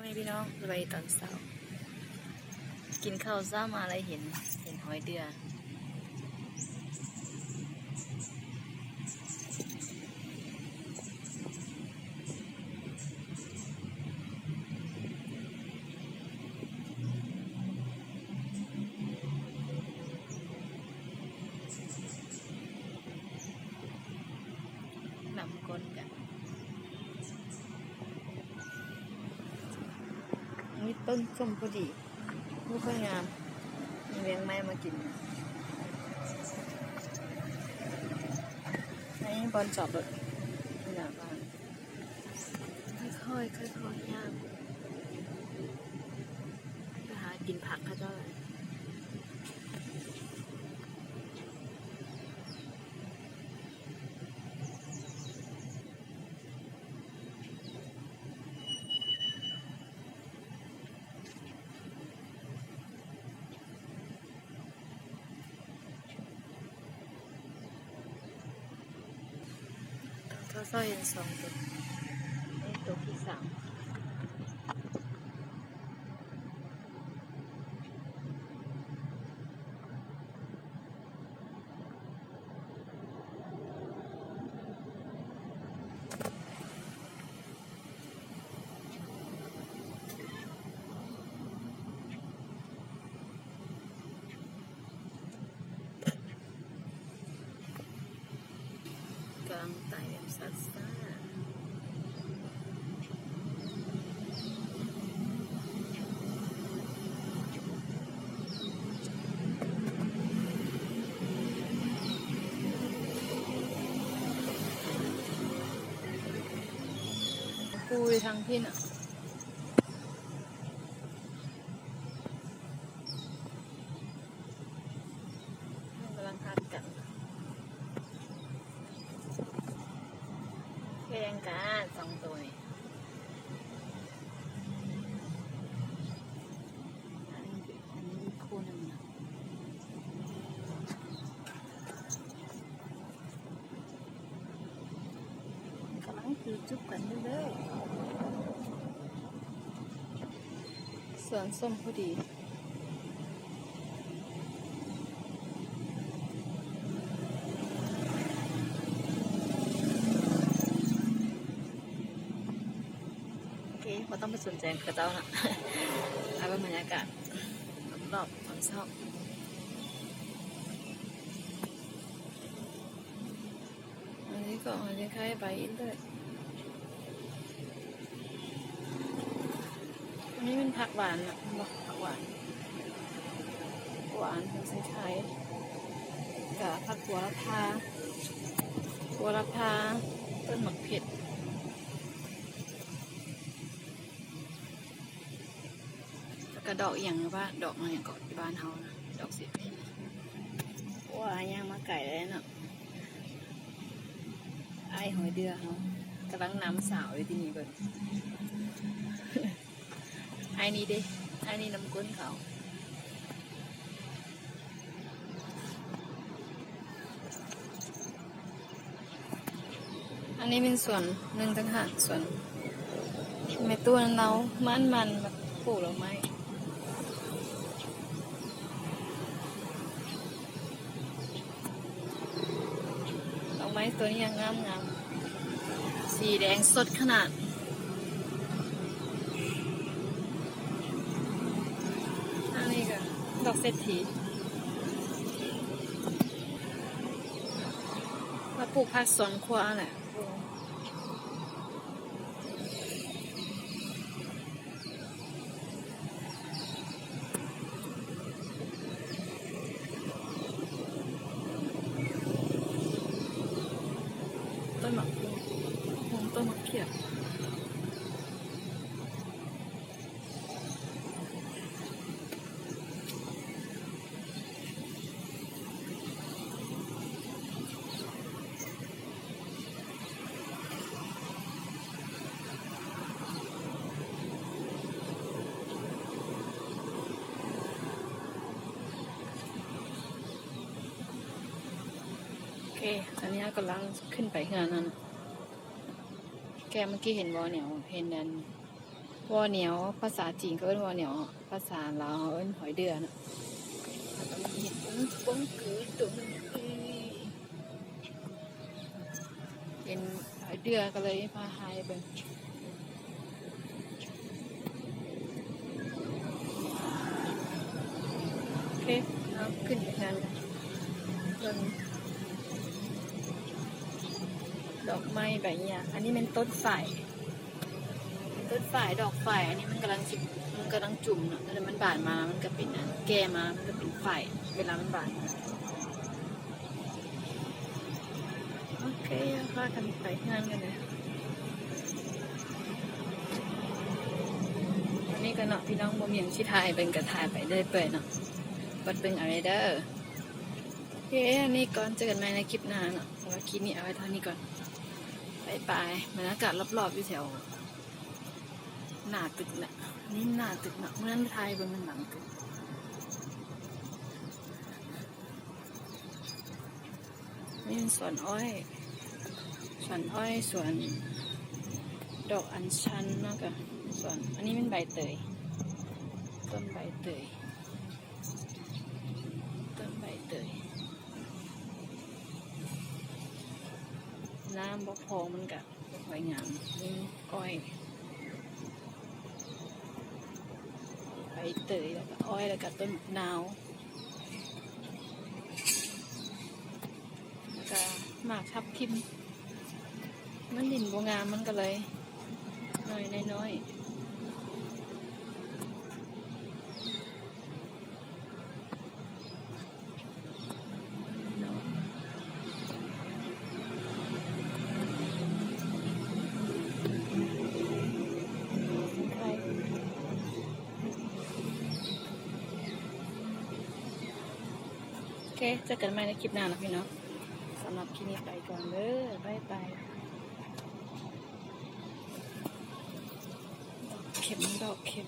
ໃຫ້ພີ່ນ້ອງ ສະບາຍດີຕອນເຊົ້າ. ກິນເຂົ້າເຊົ້າມາແລ້ວເຫັນ ເຫັນຫອຍເດື່ອ. ນຳກົ້ນກະ ມີຕົ້ນສົ້ມພໍດີ ບໍ່ຄ່ອຍງາມ ມີແມງໄມ້ມາກິນ. ໃຫ້ບ່ອນຈອດລົດ ໜ້າບ້ານ. ຄ່ອຍໆ ຄ່ອຍໆ ຍ່າງໄປຫາກິນຜັກເຂົາເຈົ້າ. ເຂົາເຈົ້າເຫັນສອງໂຕ ນີ້ໂຕທີສາມ. ກຳໄຕແບບຊ້າໆ. ປູຢູ່ທາງພີ້ນະ. ເຂົາກຳລັງຮັດກັນ ແຂ່ງກັນສອງໂຕນີ້. ອັນນີ້ ອັນນີ້ອີກຄູ່ໜຶ່ງນະ. ກຳລັງຖືຈຸບກັນຢູ່ເດີ. ສວນສົ້ມພໍດີ. ໂອເຄ ບໍ່ຕ້ອງໄປສົນໃຈເຂົາເຈົ້ານະ. ເອົາເບິ່ງບັນຍາກາດລອບໆ ຕອນເຊົ້າ. ອັນນີ້ກໍ ອັນນີ້ຄ້າຍໃບອີກເລີຍ. ອັນນີ້ແມ່ນຜັກຫວານນະ ເຫັນບໍ່? ຜັກຫວານ ຫວານເພິ່ນຊິຂາຍ ກະຜັກໂຫລະພາ ໂຫລະພາ ຕົ້ນໝາກເຜັດ. ແລ້ວກະດອກອີ່ຫຍັງວະ ດອກອີ່ຫຍັງເກາະ ທີ່ບ້ານເຮົານະ ດອກເສດເພັດ. ໂອ້ຍ ຍ່າງມາໄກແລ້ວເນາະ. ອ້າຍຫອຍເດື່ອເຮົາກຳລັງນຳສາວຢູ່ທີ່ນີ້ເບິ່ງ. ອ້າຍນີ້ເດ້ ອ້າຍນີ້ນຳກົ້ນເຂົາ. ອັນນີ້ແມ່ນສວນໜຶ່ງຕ່າງຫາກ ສວນແມ່ຕູ້ນັ້ນ ລາວໝັ່ນໆ ມາປູກດອກໄມ້. ດອກໄມ້ໂຕນີ້ຍັງງາມໆ ສີແດງສົດຂະໜາດ. ອັນນີ້ກະດອກເສດຖີ ມາປູກຜັກສວນຄົວຫັ້ນແຫຼະ. ຕົ້ນໝາກ ຕົ້ນໝາກຂຽບ. ໂອເຄ ຕອນນີ້ເຮົາກຳລັງຂຶ້ນໄປເຮືອນນັ້ນ. ແກເມື່ອກີ້ເຫັນບໍ່ ແນວເຫັນອັນ ວໍ້ໜຽວ ພາສາຈີນເຂົາເອີ້ນວໍ້ໜຽວ, ພາສາລາວເຮົາເອີ້ນຫອຍເດື່ອເນາະ. ແລ້ວກໍມີເຫັດບົງ ບົງກືຕົວໜຶ່ງ ເຫັນຫອຍເດື່ອກໍເລີຍພາຖ່າຍໃຫ້ເບິ່ງ. ໂອເຄ ເຮົາຂຶ້ນໄປເຮືອນກັນ. ເບິ່ງດອກໄມ້ໃບຫຍ້າ. ອັນນີ້ແມ່ນຕົ້ນຝ້າຍ. ຕົ້ນຝ້າຍ ດອກຝ້າຍ ອັນນີ້ມັນກຳລັງຊິ ມັນກຳລັງຈຸ່ມເນາະ, ແລ້ວມັນບານມາ ມັນກໍເປັນ ອັນ ແກ່ມາ ມັນກໍເປັນຝ້າຍ ເວລາມັນບານ. ໂອເຄ ພາກັນໄປເຮືອນກັນເລີຍ. ອັນນີ້ກໍເນາະ ພີ່ນ້ອງ ບໍ່ມີຫຍັງຊິຖ່າຍ ເບິ່ງກໍຖ່າຍໄປເລື້ອຍເປື່ອຍເນາະ, ກົດເບິ່ງເອົາເດີ. ໂອເຄ ອັນນີ້ກ່ອນ ເຈີກັນໃໝ່ໃນຄລິບໜ້າເນາະ. ສຳລັບຄລິບນີ້ເອົາໄວ້ເທົ່ານີ້ກ່ອນ. ບາຍບາຍ. ບັນຍາກາດລອບໆຢູ່ແຖວໜ້າຕຶກນະ, ນີ້ໜ້າຕຶກນະ, ມື້ນັ້ນຖ່າຍເບິ່ງມັນຫຼັງຕຶກ. ນີ້ແມ່ນສວນອ້ອຍ ສວນອ້ອຍ ສວນດອກອັນຊັນ ແລ້ວກໍສວນ ອັນນີ້ແມ່ນໃບເຕີຍ ຕົ້ນໃບເຕີຍ ຕົ້ນໃບເຕີຍ. ນ້ຳບໍ່ພໍມັນກະບໍ່ຄ່ອຍງາມ. ນີ້ອ້ອຍ ໃບເຕີຍ ແລ້ວກະອ້ອຍ ແລ້ວກະຕົ້ນໝາກນາວ ແລ້ວກະໝາກທັບທິມ. ມັນດິນບໍ່ງາມ ມັນກໍເລີຍໜ້ອຍ ນ້ອຍໆ. ໂອເຄ ເຈີກັນໃໝ່ໃນຄລິບໜ້າເນາະພີ່ນ້ອງ. ສຳລັບຄລິບນີ້ໄປກ່ອນເດີ ບາຍບາຍ. ດອກເຂັມ ດອກເຂັມ.